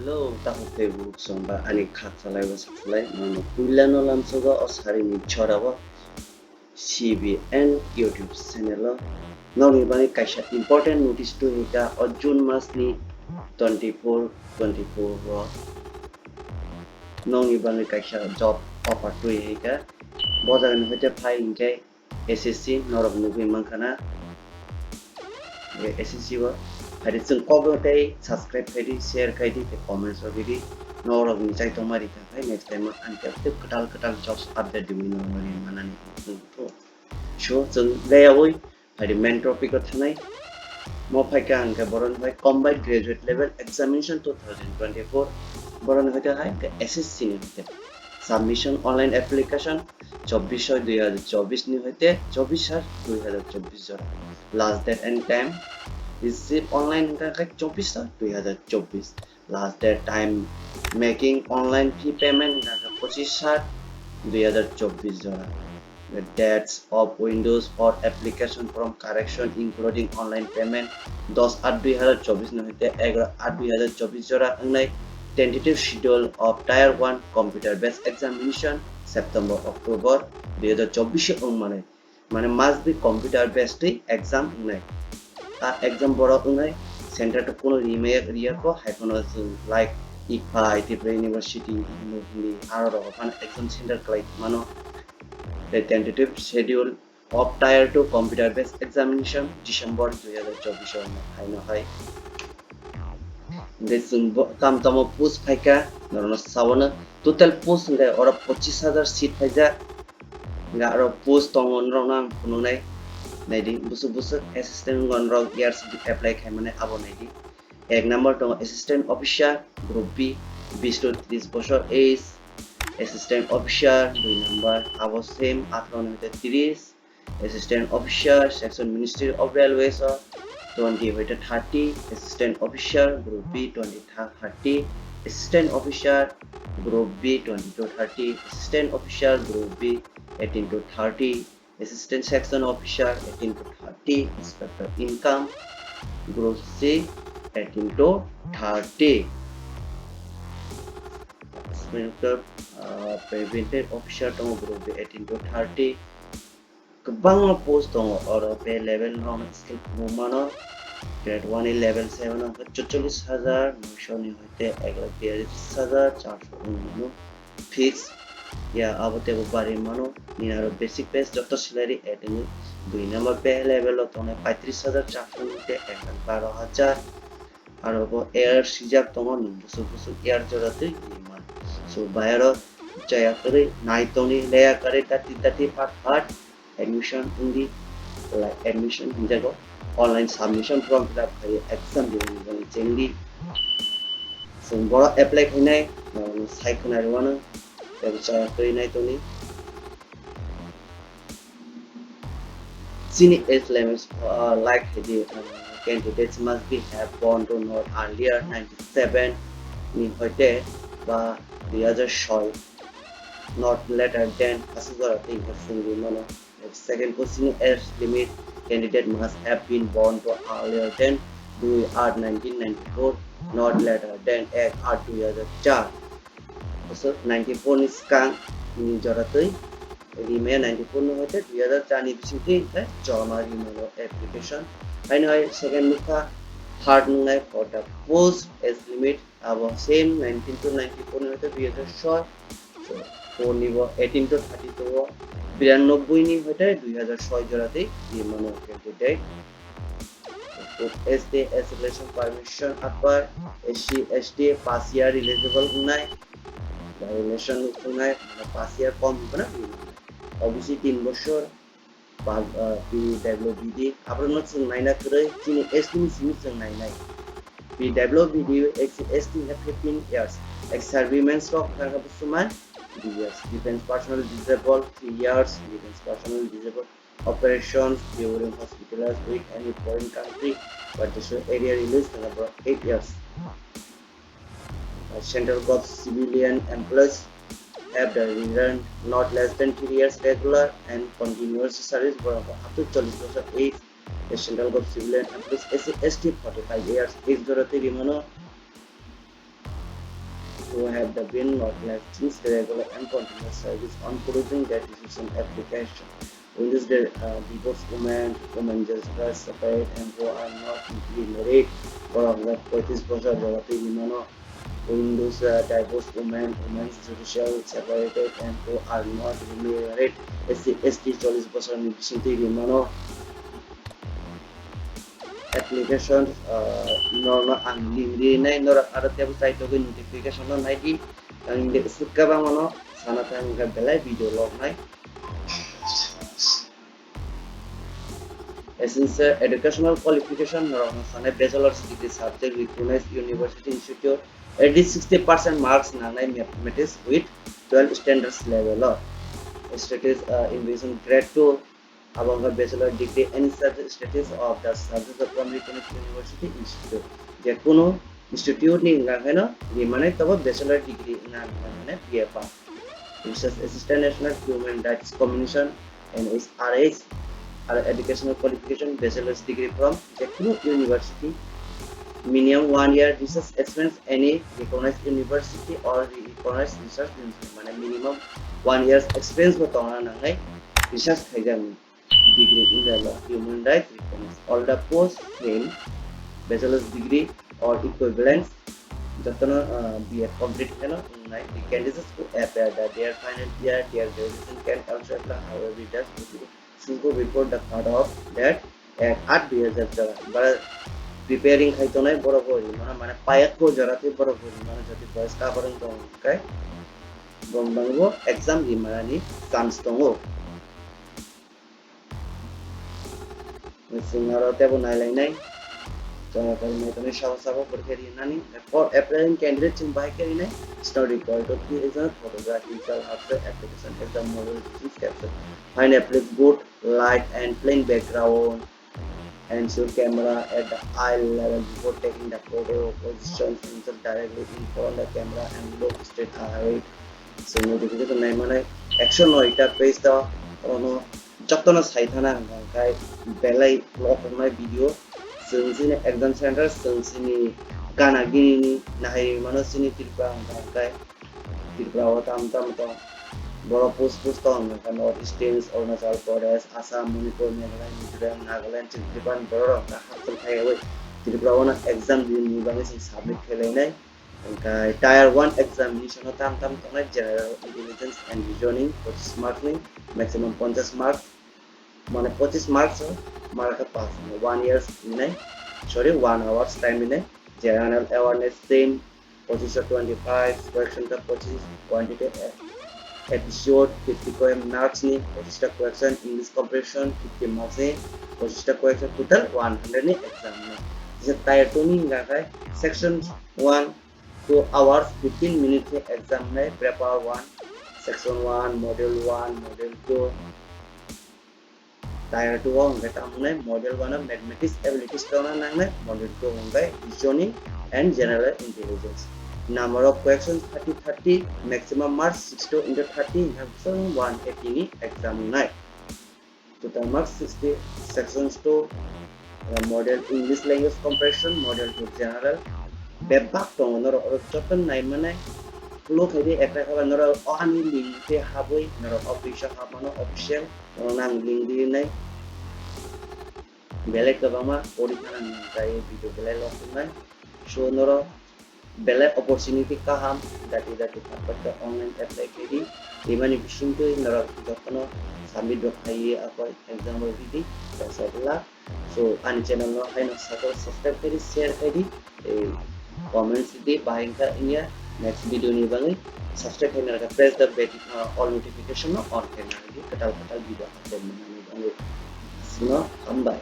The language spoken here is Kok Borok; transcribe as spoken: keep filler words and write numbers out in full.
Hello, takhuk tei bukhuk chwng ba ani khakchalai o sakchalai, nono puilano lamsogo o sarini chorao C B N YouTube channel o. Nokni bagwi kaisa important notice twi hika o June mas ni twenty four, twenty four o nokni bagwi kaisa job offer twi hika. Bo jagani hoite phai hinkhe S S C norok nugwi mankha na. S S C o. Haide chwng kokno tei subscribe khaidi, share khaidi, tei comments o ridi. Norok ni chai tongma rikha khai next time o ang tei kwtal kwtal jobs update diwi norok ni manani. So chwng leyawi haide main topic o thanai. Mo phaikha hwnkhe boroni bai combined graduate level examination two thousand twenty-four. Boroni hoite hai hwnkhe S S C ni hoite submission online application chobbish soi dui hajar chobbish ni hoite chobbish sar dui hajar chobbish jora. Last date and time receive online hwnkha khe chobbish sar dui hajar chobbish. Last date time making online fee payment hwnkha khe pochish sar dui hajar chobbish jora. The dates of windows for application from correction including online payment dos aat dui hajar chobbish ni hoite egaroh aat dui hajar chobbish jora wngnai. Tentative schedule of tier one computer based examination September October dui hajar chobbish o wngmani. Mane must be computer based twi exam wngnai. A exam borok wngnai center to kuno rimaya riyakho, hai phano chwng like ICFAI, Tripura University, hino hindi aro rogo phano exam center khlai mano. The tentative schedule of tier two computer based examination December dui hajar chobbish o wngmani phaino hai. Hingke chwng bo, tam tamo post phaikha, norokno sawano total post hingke oro pochis hajar seat phaijak. Hingke aro post tongo norokno ang phunuknai. Naidi, busuk busuk assistant wngkha norok years apply khaimani abo naidi. Ek number tongo assistant officer, group B, bis to tris bosor age, assistant officer, dui number, abo same, atharo ni hoite tris, assistant officer, section ministry of railways o twenty hoite thirty, assistant officer, group B, twenty thirty, assistant officer, group B, twenty to thirty, assistant officer, group B, eighteen to thirty, assistant section officer, eighteen to thirty, inspector income, group C, eighteen to thirty. Inspector, uh, preventive officer tongo, group B, eighteen to thirty. Kwbangma post tongo, oro pay level rok scale phunuk mano. Grade one ni level seven o hwnkhe chorchollis hajar noisho ni hoite ek lakh biyallis hajar charso wng mano. Fix ya abo teibo bari mano. Nini aro basic pay joto salary add wngwi dui number pay level o tongnai paitris hajar charso ni hoite ek lakh baro hajar. Aro bo year swijak tongo, nwng busuk busuk year jora twi ri man. So, bayaro chaya kwrwi nai tongni, leya kwrwi dati dati phat phat admission wngdi, like admission hinjago online submission form fill up khai exam dini jani chengdi. Chwng boro apply khainai, norokno sai khwnai rwano, tei chaya kwrwi nai tongni. Chini age limits, uh, like the, uh, candidates must be have born to not earlier ninety-seven ni hoite ba dui hajar soi, not later than aswk jora twi hwnkhe chwng ri mano. Second question, age limit, candidate must have been born to earlier than dui aat nineteen ninety-four, not later than ek aat dui hajar char. Bosor ninety-four ni swkang ni jora twi rimaya ninety-four ni hoite dui hajar char ni bisingtwi hwnkhe joma rimano application. Haino hai second nukha, third nungnai for the post age limit, abo same nineteen to ninety-four ni hoite dui hajar soi, so, four ni bo eighteen to thirty-two o, birannobboi ni hoite dui hajar soi jora twi rimano candidate. S T, as relation permission upper, S C, S T, pass year eligible wngnai, relation wngnai, pass year kom hwnkheno wngnai. O B C tin bosor, pa-, ah, P W B D, aborokno chwng naina kwrwi, chini S T ni simi chwng nainai. P W B D, S C, S T hwnkhe fifteen years, ex servicemen rok hwnkhe bo swmai two years, defense personnel disabled, three years, defense personnel disabled, operations during hospitalized with any foreign country, partition area release, eight years. Central Gov civilian employees have the run not less than three years regular and continuous service, borok up to chollish bosor age. The Central Gov civilian employees S C S T forty-five years age jora twi rimano. who have the been not left since regular and continuous service on producing their decision application. In this, uh, divorced women, women just were separate and who are not remarried, borok le poitris bosor jora twi rimano. In those, uh, divorced women, women judicial separated and who are not remarried, S C, S T chollish bosor ni bising twi rimano. Application, uh, norno ang link rinai, norok aro tebo chaitogwi notification no naidi. Ang de sukka bangmano sana thang hwnkha belai video log nai. Essential educational qualification norok no sanai bachelor's degree subject recognized university institute, at least sixty percent marks nangnai mathematics with twelve standards level o. Status, uh, in grade two, abo wngkha bachelor degree any subject status of the subject of Community University Institute. Je kunu institute ni wngkha kheno rimani tobo bachelor degree wngkha hwnmani P F R. Research Assistant National Human Rights Commission, N H R H, aro educational qualification bachelor's degree from je kunu university, minimum one year research experience any recognized university or recognized research institute, mane minimum one years experience bo tongna nangnai research khaijakni degree in the law, human rights reforms. All the post same bachelor's degree or equivalent, jotono, uh, B Ed complete kheno wngnai. The candidates who appear that their final year, their graduation can also apply, however, it has to be since before the cut off date at eight dui hajar chara. Bara preparing khai tongnai borok bo rimano, mane payak ko jora tei borok bo rimano, jodi boys kabareng tong kai bong bangbo exam rimanani chance tongo. Chwng aro tebo nailainai. Chwng aro naitonwi sabo sabo porikha rinani. For applying candidate chwng bahai khe rinai. Snow required to three exam photograph, visual, abstract, application, exam model, caption. Find a place good light and plain background. Ensure camera at the eye level before taking the photo. Position himself directly in front of the camera and look straight ahead. So notification nai mane ekso noi ta page ta ono jotono sai thana hwnka kai belai vlog wngnai video. Chwng chini exam center, chwng chini gana gini ni nahai mano chini Tripura hwnka kai. Tripura o tam tam tong. Borok post post tong hwnka North East Hills, Arunachal Pradesh, Assam, Manipur, Meghalaya, Mizoram, Nagaland, chini Tripura ni borok rok hwnka hapsong khai oi. Tripura o no exam din ni bagwi chwng submit khe lainai. Hwnka tier one examination o tam tam tongnai general intelligence and reasoning, pochis mark ni, maximum ponchas mark, mane pochis marks o mark pass, one years ni nai, sorry, one hours time ni nai, general awareness ten, pochis to twenty-five, question to pochis, quantity, eh, episode fifty ko marks ni, pochis ta question, English comprehension fifty marks ni, pochis ta question, total one hundred ni exam ni. Kisa tier two ni hwnka khai section one, two hours fifteen minutes ni exam ni, paper one, section one, module one, module two. Tier two o hwnka tamo hwnai module one o mathematics abilities tongna nangnai, module two hwnka reasoning and general intelligence. Number of questions thirty, thirty, maximum marks sixty into thirty, hwnka one eighty ni exam wngnai. Total marks sixty, sections two, uh, module English language comprehension, module two general. Bebak tongo norok oro joto nai mane. Follow khai di, apply khai ba norok o ani link tei habwi norok office o hapmano, official. Norok nang link di nai. Belai kwbangma pori thana nang kai video belai lok wngnai. So norok belai opportunity kaham, dati dati thangpaikha online apply khai di. Rimani bisingtwi norok jotono submit rok khai ye akoi exam rok ridi, best of luck. So ani channel no haino sakao subscribe khai di, share khai di, tei comments di, bahai wngkha wngya next video ni bagwi subscribe khai narwkha, press the bell, uh, all notification no on khai narwkdi, kwtal kwtal video upload manani bagwi. Sino hambai.